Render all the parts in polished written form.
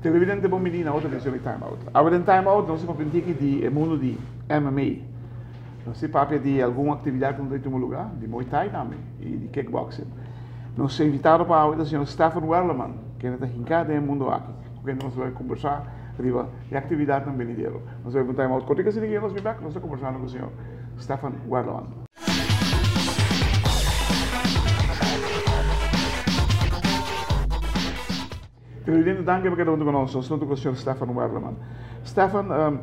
Televidente bon bini na otro edicion di Time Out. Awe den Time Out nos ta papia un tiki di e mundo di MMA. Nos ta papia di algun actividad cu nos ta tuma lugar, di Muay Thai tambe y di kickboxing. Nos invitado pa awe ta señor Stefan Werleman, kende ta hinca den e mundo aki, cu kende nos lo conversa riba e actividadnan benidero. Nos ta bay pa un Time Out cortico asina cu nos bin bek, nos ta conversando cu señor Stefan Werleman. Televidente danki pa keda huntu ku nos. Nos ta ku señor Stefan Werleman. Stefan,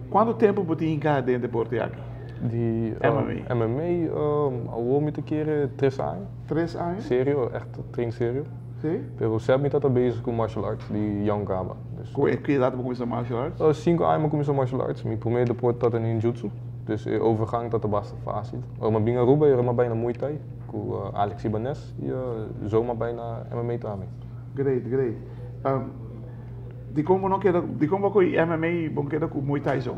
kuantu tempu bo tin hinká den deporte aki? Di MMA. MMA, awor mi ta kere tres aña. Tres aña? Serio, ègt train serio. Si. Pero sèp mi tabata bezig ku martial arts di yòn kaba. Ku ki edat bo kuminsá martial arts? Sinku aña mi kuminsá martial arts. Mi promé deporte tabata ninjutsu, dus e overgang tabata basta fásil. Ora mi a bin Aruba, ora mi a bai na Muay Thai ku Alex Ibanez i zo mi a bai na MMA tambe. Great, great. Dikon bo no keda, dikon bo koe MMA i bo keda ku Muay Thai so?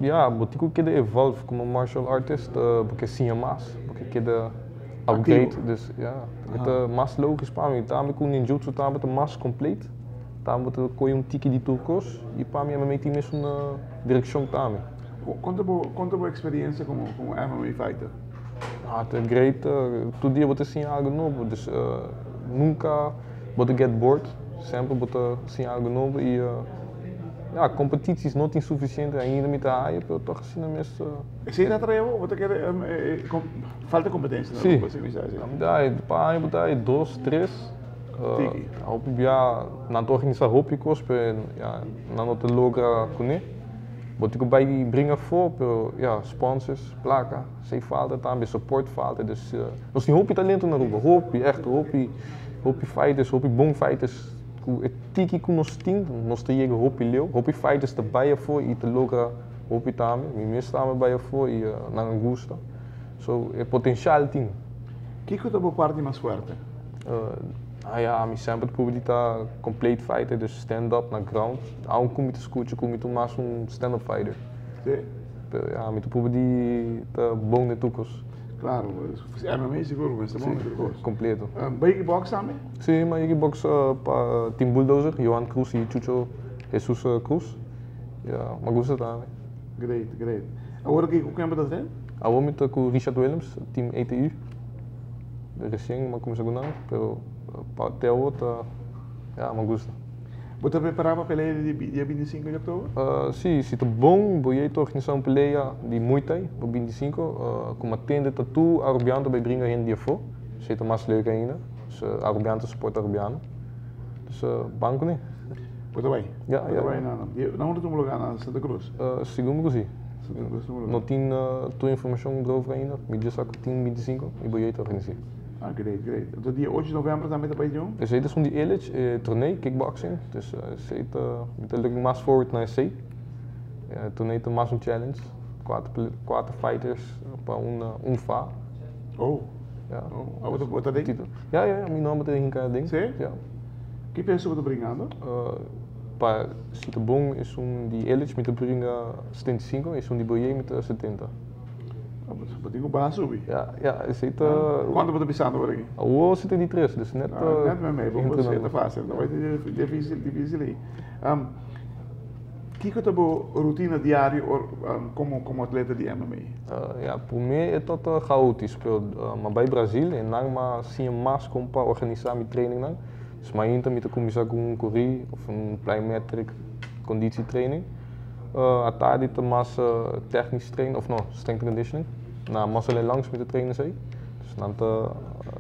Ya, bo tin ku keda evolve komo martial artist, bo ke siña mas, bo ke keda upgrade, dus ya, e ta mas logis pa mi. Tambe ku ninjutsu tambe ta mas compleet, tambe bo ta koe un tiki di tur kos i pa mi MMA tin mesun direkshon tambe. Konta bo, konta bo eksperiencia komo MMA fighter. Ah, ta great, tur dia bo ta siña algo nobo, dus nunca bo ta get bored, semper bo ta siña algo nobo y ya, competities no tin suficiente ainda mi ta haya, pero toch asina mes. Esey ta atrae bo? Bo ta kere falta competencia na Aruba, si mi sa esey? Si, mi ta haya, pa aña bo ta haya dos, tres, Tiki. Hopi bia nan ta organisa hopi cos, pero ya, nan no ta logra cune. Bo tin cu bay bringa afo, pero ya, sponsors, placa, esey falta tambe, support falta, dus nos tin hopi talento na Aruba, hopi, echt hopi, hopi fighters, hopi bon fighters, cu e tiki cu nos tin, nos ta yega hopi leu, hopi fighters ta bay afo y ta logra hopi tambe, mi mes tambe a bay afo y nan a gusta, so e potencial tin. Kico ta bo parti mas fuerte? Ah ya, mi semper ta prueba di ta complete fighter, dus stand up na ground. Aun ku mi ta skucha ku mi ta mas un stand up fighter. Sí. Pero ya, mi ta prueba di ta bon den tur kos. Claro, MMA sigur bo mester bon den tur kos. Sí, completo. Bo yegi box tambe? Sí, mi a yegi box pa Team Bulldozer, Johan Cruz y Chucho Jesus Cruz. Ya, mi a gusta tambe. Great, great. Awor aki ku ken bo ta train? Awor mi ta ku Richard Willems, Team ATU. Recien mi a cuminsa cu nan, pero pa te awor ta, ya, mi a gusta. Bo ta prepara pa pelea di dia bintisinko di oktober? Si, si ta bon, bo yei ta organisa un pelea di Muay Thai pa bintisinko, cu mi a tende ta tur Arubiano ta bay bringa hende di afo, esey ta mas leuk ainda, dus Arubiano ta support Arubiano, dus ban cune. Bo ta bay? Ya, ya. Bo ta bay na, na unda ta un lugar na Santa Cruz? Segun mi cu si. No tin tur informacion erover ainda, mi dje sa cu tin 25 y bo yey ta organisa. Ah, great, great. Enton dia ocho di november tambe ta bay djun? Esey ta esun di Illich, e torneo kickboxing, dus esey ta, mi ta looking mas forward na esey. E torneo ta mas un challenge, cuater fighters pa un fa. Oh, Ja. Oh, bo ta den? Ja, ja, mi nomber ta hinca den. Si? Ja. Ki peso bo ta bringando? Pa si ta bon esun di Illich mi ta bringa 75, esun di Boyer mi ta 70. Bo tin ku baha subi. Ja, ja, esei ta. Kuantu bo ta pisando por aki? Awor 73, dus net. Net mei mei, bo ta fásil, no bai ta difísil, difísil ei. Kiko ta bo rutina diario komo komo atleta di MMA? Ja, promé e tabata chaotisch, pero mi a bai Brazil en nan mi a siña mas kon pa organisá mi trainingnan. Dus mainta mi ta kuminsá ku un korí òf un plyometric konditietraining. Atardi ta mas technisch trainen òf no, strength and conditioning. Na Muscle and Lungs mi ta train esei. Dus nan ta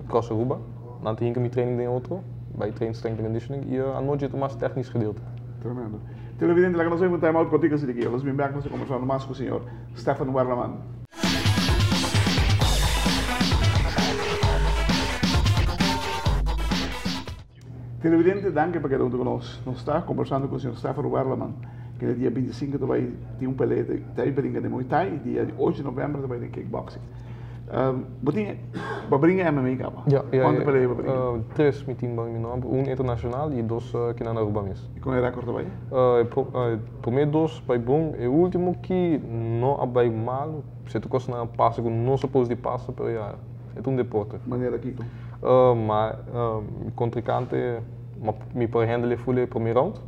Cross Aruba. Nan ta hinka mi training den otro, bai train strength and conditioning i anochi ta mas technisch gedeelte. Tremendo. Televidente, laga nos bai un time out kortiko así di aki. Nos bin bek, nos ta kombersando mas ku señor Stefan Werleman. Televidente, danki pa keda huntu ku nos. Nos ta kombersando ku señor Stefan Werleman, kende dia 25 ta bai tin un pelea, ta bai bringa den Muay Thai, i dia 8 di november ta bai den kickboxing. Bo tin, bo a bringa MMA kaba? Ja, ja. Kuantu pelea bo a bringa? Tres mi tin bou mi nomber, un internashonal i dos kinan na Aruba mes. I kon e rekord ta bai? E prome dos bai bon, e ultimo ki no a bai malu, sierto kosnan a pasa ku no suppose di pasa, pero ya, e ta un deporte. Manera kiko? Ma mi kontrinkante mi por handle e ful e prome round.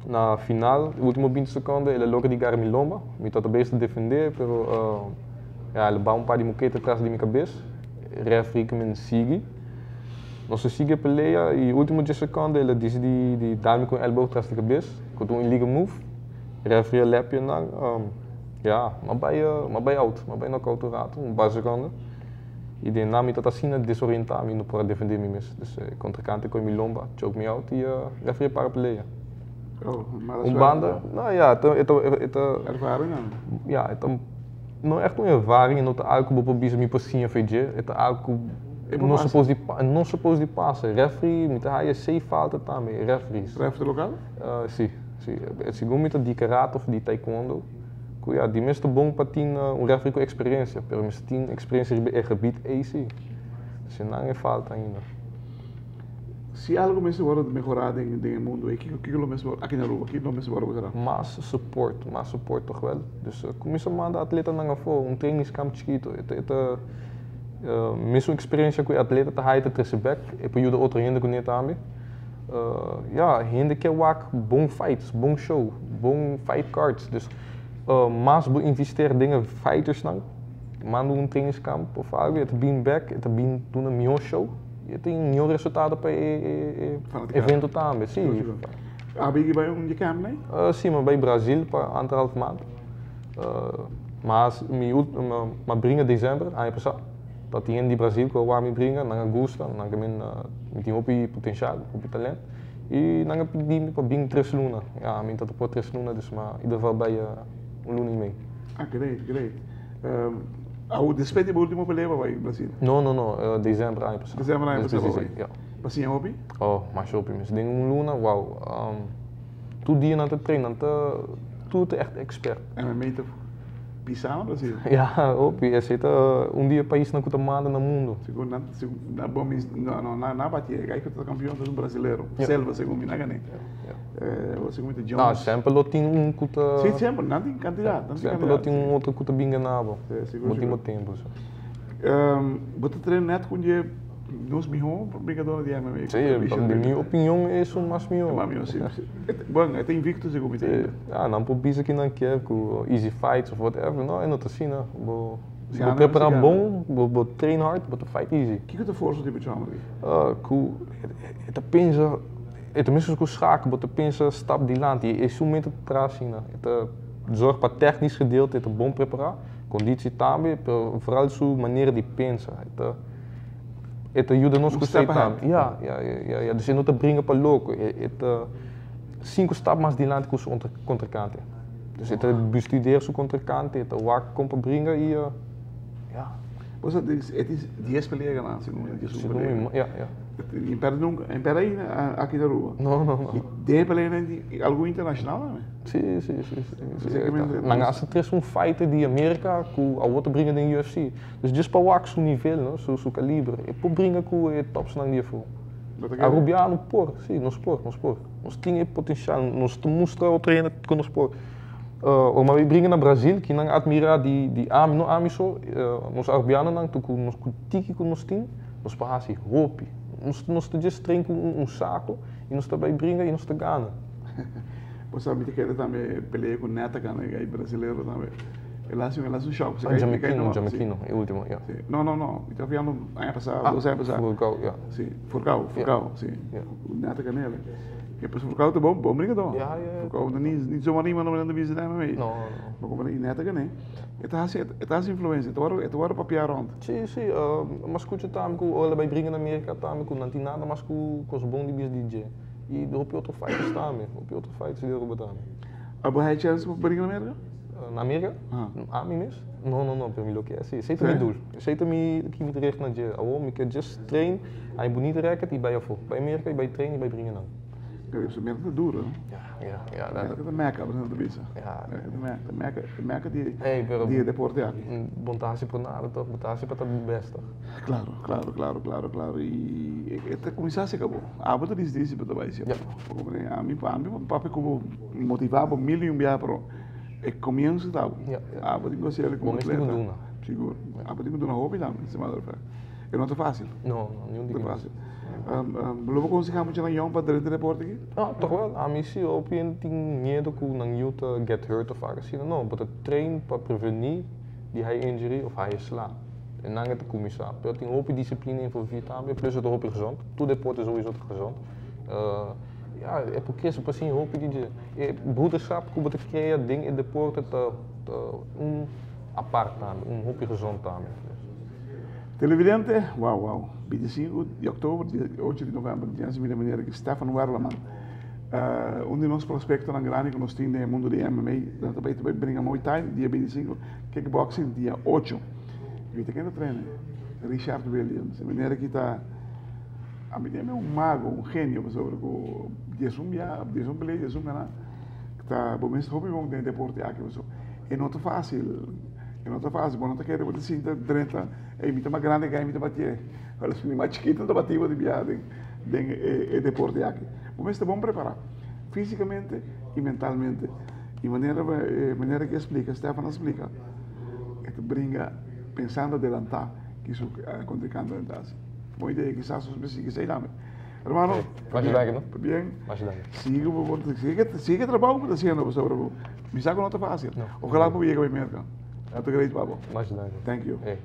Na final, ultimo binti sekonde, el a logra di gara mi lomba, mi tabata bezig ta defende, pero ya, el a baha un par di mokete tras di mi kabes, referee ku men sigui. Nos a sigui e pelea i ultimo dies sekonde el a disidi di dal mi ku un elbow tras di kabes, ku ta un illegal move. Referee a lepia nan, ya, m'a bai, m'a bai out, m'a bai knockout un ratu, un par sekonde. I den nan mi tabata asina desorientá, mi no por a defendé mi mes. Dus e kontrinkante koe mi lomba, choke mi out i referee a para pelea. Oh, mala Un suerte. banda, no ya, e ta, e ta, e ta. Ervaring nan? Ya, e ta, no ègt un ervaring, e no ta algu ku bo por bisa mi por siña for dje, e ta algu ku E por no pasa. suppose di pa, no suppose di pasa. Referee, mi ta haya esei falta tambe, e referees. Referee lokal? Si, si. Segun mi ta di karate of di taekwondo. Ku ya, di mes ta bon pa tin un referee ku eksperensia, pero mester tin eksperensia riba e gebit ei si. Si nan e falta ainda. Si algu mester wòrdu mehorá den den e mundu ei, kiko kiko lo mester wòrdu, aki na Aruba, kiko lo mester wòrdu mehorá? Mas support, mas support tòg wèl. Dus kuminsá manda atletanan afó, un trainingskamp chikitu. E ta e ta mesun eksperensia ku e atleta ta haya ta trese bèk, e por yuda otro hende kuné tambe. Ya, hende ke wak bon fights, bon show, bon fight cards. Dus mas bo invister den e fightersnan, manda un trainingskamp of algo, e ta bin bek, e ta bin duna mihó show i e tin mihó resultado pa e evento tambe, si. Abo yegi bai un di camp nei? Si, mi a bai Brazil pa anderhalf maand. Mas mi a bringa december aña pasá. Ta tin hende di Brasil ku a wak mi bringa, nan a gusta, nan ke men mi tin hopi potenshal, hopi talent i nan a pidi mi pa bin tres luna. Ya, mi ta por tres luna, dus ma ieder geval bai un luna i mei. Ah, great, great. Awo despues di bo ultimo pelea bo bai Brasil? No, no, no, december aña pasá. December aña pasá bo bai. Ya. Bo siña hopi? Oh, masha hopi mes. Den un luna, wow. Tur dia nan ta train, nan ta, tur ta echt expert. MMA ta Pisa na Brasil. Ya, hopi. Esei ta un di e paisnan ku ta manda na mundu. Segun nan, segun nan bo mis, no, no, nan a bati e gai ku ta kampion ta un brasilero. Silva, segun mi, nan gané. Segun mi ta Jones. No, semper lo tin un ku ta. Si, semper, nan tin kantidat, nan tin kantidat. Semper lo tin un otro ku ta bin gana bo. Si, sigur, Bo tin sigur. bo tempu, so. Bo ta train nèt ku un dje. Nos mihó brigador di MMA. Sí, di mi opinion esun mas mihó. Mas mihó, sí. Bueno, e ta invicto segun mi ta ainda. Ah, nan por bisa ki nan kier ku easy fights of whatever. No, e no ta asina. Bo, si bo prepara bon, bo train hard, bo ta fight easy. Kiko ta forsa di bo chòmber aki? Ku e ta pensa, e ta mescos ku schaken, bo ta pensa stap dilanti. E sumamente tras asina. E ta zorg pa technisch gedeelte, e ta bon prepara, conditie tambe, pero vooral su manera di pensa. E ta. E ta yuda nos Un ku step esei ahead. tambe. Ya, ya, ya, ya, ya. Dus e no ta bringa pa loko. E, e ta sinku stap mas dilanti ku su ontra- kontrinkante. Dus e ta bestudeer su kontrinkante, e ta wak kon pa bringa i ya. Bo sa, e tin dies pelea ganá, segun mi, dies un Segun pelea. mi, ya, ya. E perde nunka, e perde ainda aki na Aruba. No, no, no. I den e peleanan tin algun internashonal tambe. Si, si, si, si. si. Nan a hasta tres un fighter di Amerika ku awor ta bringa den UFC. Dus djis pa wak su nivel, no, su, su kaliber. E por bringa ku e topsnan di afó. Arubiano por, si, nos por, nos por. Nos tin e potensial, nos ta mustra otro hende ku nos por. Ora mi a bai bringa na Brazil, ki nan a admira di, di ami, no ami so, nos arubianonan tur ku nos, ku tiki ku nos tin, nos por hasi hopi. Nos, nos ta djis train ku un, un sako i nos ta bai bringa i nos ta gana. Bo sa mi ta kere tambe pelea ku Neta gana e brasilero tambe. El hasi un, el hasi un shock. Ah, Jamaiquino, Jamaiquino, e ultimo, ya. Si. No, no, no. Mi ta hablando aña pasá, dos aña pasá. Furcao, ya. Si, Furcao, Furcao, si. Neta Canela. E pues Furcao ta bon, bon brigadó. Ya, ya, ya. Furcao no ni, ni zomaar iemand om in de bies te nemen mee. No, no. Maar como Neta Canela, e ta hasi, e ta hasi influencia, e ta wòrdu, e ta wòrdu papia rond. Si, si. Mas skucha tambe ku ora bai bringa na Amerika tambe ku nan tin nada mas ku kos bon di bies di dje. I hopi otro fighters tambe, hopi otro fighters di Aruba tambe. Abo hay chance pa bringa na Amerika? Na Amerika? Ami mes? No, no, no, pero mi lo ke si. Esei ta mi doel. Esei ta mi ki mi ta richt na dje. Awor mi ke just train, haña bunita record i bai afó. Bai Amerika i bai train i bai bringa nan. Pero su merca ta duro, no? Ja, Merca dat ta Mecca, bo ta bisa. Ja. Merca ta Mecca, Mecca, Mecca di, Hey, pero di deporte aki. Bo n' ta hasi por nada toch, bo ta hasi pa ta best toch. Claro. Y e cuminsa se cabo. Abo ta disi pa ta bay siya. Ami pa ami papia cu motiva bo mil y un biaha, pero e comienzo ta abo. Abo tin cu haciel como Bo mes tin atleta. cu duna. Sigur. Abo tin cu duna hopi tambe, as a matter of fact. E no ta facil. No, ni un No ta tiki. facil. Lo bo conseha muchanan yong pa drenta deporte aki? No, toch wel. Ami si hopi hende tin miedo cu nan yiu ta get hurt of algo asina. No, bo ta train pa preveni di haya injury of haya sla. En nan e ta cuminsa. Pero tin hopi disciplina envolvi tambe, plus e ta hopi gezond. Tur deporte sowieso ta gezond. Ja, e por crece pa siña hopi di dje. E broederschap cu bo ta crea den e deporte ta un apart tambe, un hopi gezond tambe. Televidente, wow. 25 di october, dia 8 di november, dia mi manera cu Stefan Werleman, un di nos prospectonan grandi cu nos tin den mundo di MMA, ta bay bringa Muay Thai, dia 25, kickboxing, dia 8. Weet ken ta traina? Richard Williams. E manera cu ta, ami ta un mago, un genio, pasobra cu 11 bia, 11 pelea, 11 gana, ta bo mes hopi bon den deporte aki, pasobra. E no ta facil, e no ta facil, bo no ta kere bo ta sinta drenta, ey, mi ta mas grandi cu mi ta bati, wel, mi mas chikito ta bati bo di bia den e deporte aki. Bo mes ta bon prepara, fisicamente y mentalmente. Y manera cu explica, Stefan a explica, e ta bringa pensando adelanta cu su contrincante ta haci. Bon idea, kisas nos mester sigui esey tambe. Hermano, Masha danki, no? bien. Masha danki. Sigui, sigui trabou cu bo ta haciendo, pasobra bo mi sa cu no ta facil. No. Ojalá bo yega bay Merca. Ta great pa bo. Masha danki. Thank you. Hey.